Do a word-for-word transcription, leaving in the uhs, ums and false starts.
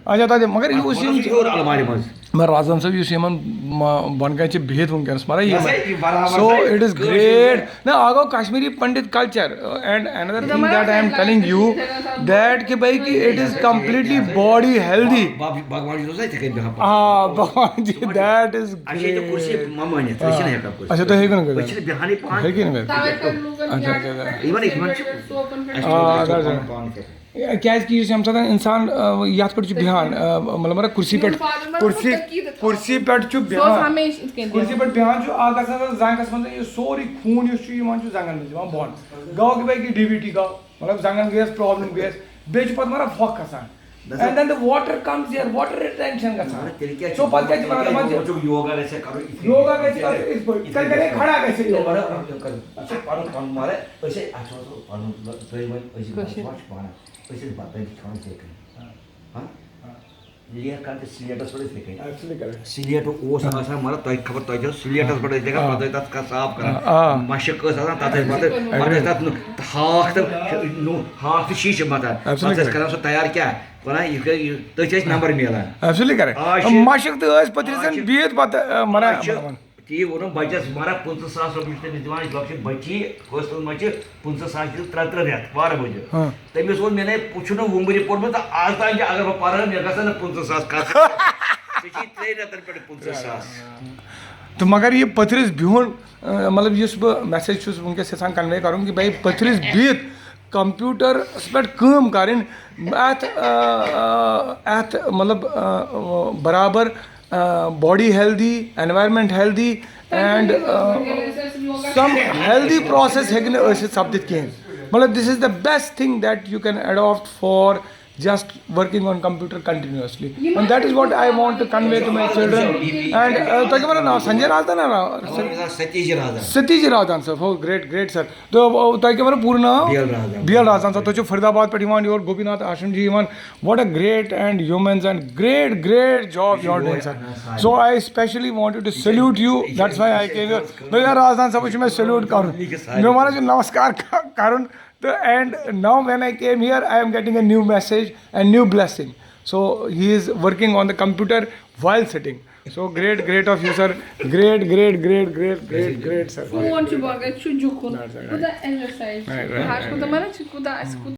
اچھا، تَتہِ، مگر یہِ اوس یِم، ہیوٚر المارِ منٛز۔ مگر رازدان صٲب، یُس یِمن، ما-، بۄنہٕ کَنہِ چھِ بِہِتھ وٕنکیٚنَس، مگر یہِ نہ سا، یہِ برابر سو سا، it is کٲشِر great۔ نہ، اَکھ گوٚو Kashmiri Pandit culture، and another thing that I am telling you that کہِ بھائی کہِ it is completely body healthy۔ بھگوان چھُ آسان یِتھَے کٔنۍ بیٚہوان۔ آ، بھگوان جی، that is great۔ اَسہِ چھِ ییٚتہِ کُرسی مہ مٲنِتھ، أسۍ چھِنہٕ ہیٚکان کُرسی۔ اچھا، تُہۍ ہیٚکِو نہٕ کٔرِتھ۔ أسۍ چھِنہٕ بیٚہانٕے پانہٕ۔ ہیٚکِو نہٕ کٔرِتھ۔ اچھا، اچھا، اچھا۔ یِمن، یِمن چھِ، اَسہِ چھِ آ، پانہٕ پانہٕ یِتھَے کٔنۍ۔ کیازِ کہِ یُس ییٚمہِ ساتہٕ اِنسان، آ، یَتھ پٮ۪ٹھ چھُ بیٚہان، آ، مطلب، مطلب، کُرسی پٮ۪ٹھ، کُرسی، کُرسی پٮ۪ٹھ چھُ بیٚہان۔ کُرسی پٮ۪ٹھ چھُ بیٚہان، یُس آسان زنٛگَس منٛز، یہِ سورُے خوٗن یُس چھُ یِوان چھُ زنٛگَن منٛز یِوان بۄن۔ گوٚو کہِ بھائی کہِ D V T گوٚو، مطلب، زنٛگَن گٔیَس problem گٔیَس، بیٚیہِ چھُ پَتہٕ مطلب پھۄکھ کھسان۔ And then the water comes here، water retention گژھان۔ مگر تیٚلہِ کیٛاہ چھُ، so پَتہٕ کیٛاہ چھِ وَنان دَپان چھِ، یوگا گژھِ کَرُن یِتھَے کٔنۍ۔ یوگا گژھِ کَرُن یِتھ پٲٹھۍ، یِتھَے تیٚلہِ کَرے کٔنۍ۔ کھڑا گژھِ یہِ یوگا۔ چھُ پَنُن، پَنُن، مگر أسۍ ہے، اَسہِ اوس پَنُن، تُہۍ وۄنۍ أسۍ کٲشِر۔ بَتہٕ وَنان۔ أسۍ ٲسۍ بَتہٕ تَتہِ کھٮ۪وان یِتھَے کٔنۍ۔ ہاں۔ ہاں؟ لیکھان تہِ سلیٹَس پٮ۪ٹھ یِتھَے کٔنۍ۔ Absolutely correct۔ سلیٹ اوس آسان، مطلب، تۄہہِ خبر، تۄہہِ چھو سلیٹَس پٮ۪ٹھ ٲسۍ لیکھان، آ۔ پَتہٕ ٲسۍ تَتھ کَتھ صاف کَران۔ آ۔ مَشٕک ٲس آسان، تَتھ ٲسۍ پَتہٕ، Absolutely۔ پَتہٕ ٲسۍ تَتھ نُ-، ہاکھ تہٕ نُ-، ہاکھ تہٕ شیٖشہٕ مَتان۔ Absolutely۔ پَتہٕ ٲسۍ کَران سُہ تیار کیٛاہ؟ وَنان، یہِ گٔے، یہِ، تٔتھۍ ٲسۍ نمبر میلان۔ Absolutely correct۔ آز چھِ، مَشٕک تہٕ ٲسۍ پٔتھرِس آز چھِ، بِہِتھ پَتہٕ، آ، مَران، آز چھِ، مَران۔ تی ووٚنُم بَچَس، مَران پٕنٛژٕہ ساس رۄپیہِ چھِ تٔمِس دِوان، أسۍ لۄکچہِ بَچی، ہاسپِٹَل منٛز چھِ پٕنٛژٕہ ساس چھِ ترٛےٚ، ترٛےٚ رٮ۪تھ، بارہ بجے۔ ہاں۔ تٔمِس ووٚن، مےٚ نے پُ-، چھُنہٕ وُمبرِ پوٚرمُت تہٕ آز تام چھِ، اگر بہٕ پَرٕ ہا، مےٚ گژھن نہٕ پٕنٛژٕہ ساس خرچ۔ ژےٚ چھی ترٛے رٮ۪تَن پٮ۪ٹھ پٕنٛژٕہ ساس۔ تہٕ مگر یہِ پٔتھرِس بِہُن، ٲں، مطلب، یُس بہٕ message چھُس وٕنکیٚس یَژھان convey کَرُن کہِ بھائی، پٔتھرِس بِہِتھ کمپیوٗٹرَس پٮ۪ٹھ کٲم کَرٕنۍ، اَتھ، ٲں، ٲں، اَتھ، مطلب، ٲں، برابر، ٲں، body healthy، environment healthy and، ٲں، some healthy process ہیٚکہِ نہٕ ٲسِتھ سَپدِتھ کِہیٖنۍ۔ مطلب، this is the best thing that you can adopt for just working on computer continuously۔ And that is what I want to convey to my children۔ And، ٲں، تۄہہِ کیٛاہ وَنان ناو؟ سنجے رازدان نا ناو؟ ستیش رازدان۔ ستیش رازدان صٲب، ہو، great، great sir۔ تہٕ، ٲں، تۄہہِ کیٛاہ وَنان پوٗرٕ ناو؟ B L Razdan. B L Razdan صٲب، تُہۍ چھِو فریٖد آباد پٮ۪ٹھ یِوان یور، گوپی ناتھ آشرم جی یِوان۔ What a great and humans and great، great job you are doing, sir۔ So I specially wanted to salute you, that's why I came here۔ B L Razdan صٲبَس چھُ مےٚ salute کَرُن۔ مےٚ وَنان چھُ نمسکار کَ-، کَرُن۔ تہٕ and now when I came here, I am getting a new message and new blessing. So he is working on the computer while sitting. So great, great of you, sir. Great, great, great, great, great, great, sir۔ Phone چھُ بغٲر، چھُ جُکُن۔ نہ، sir۔ کوٗتاہ exercise چھِ۔ Right, right, right۔ کوٗتاہ، مطلب، چھِ کوٗتاہ اَسہِ کوٗتاہ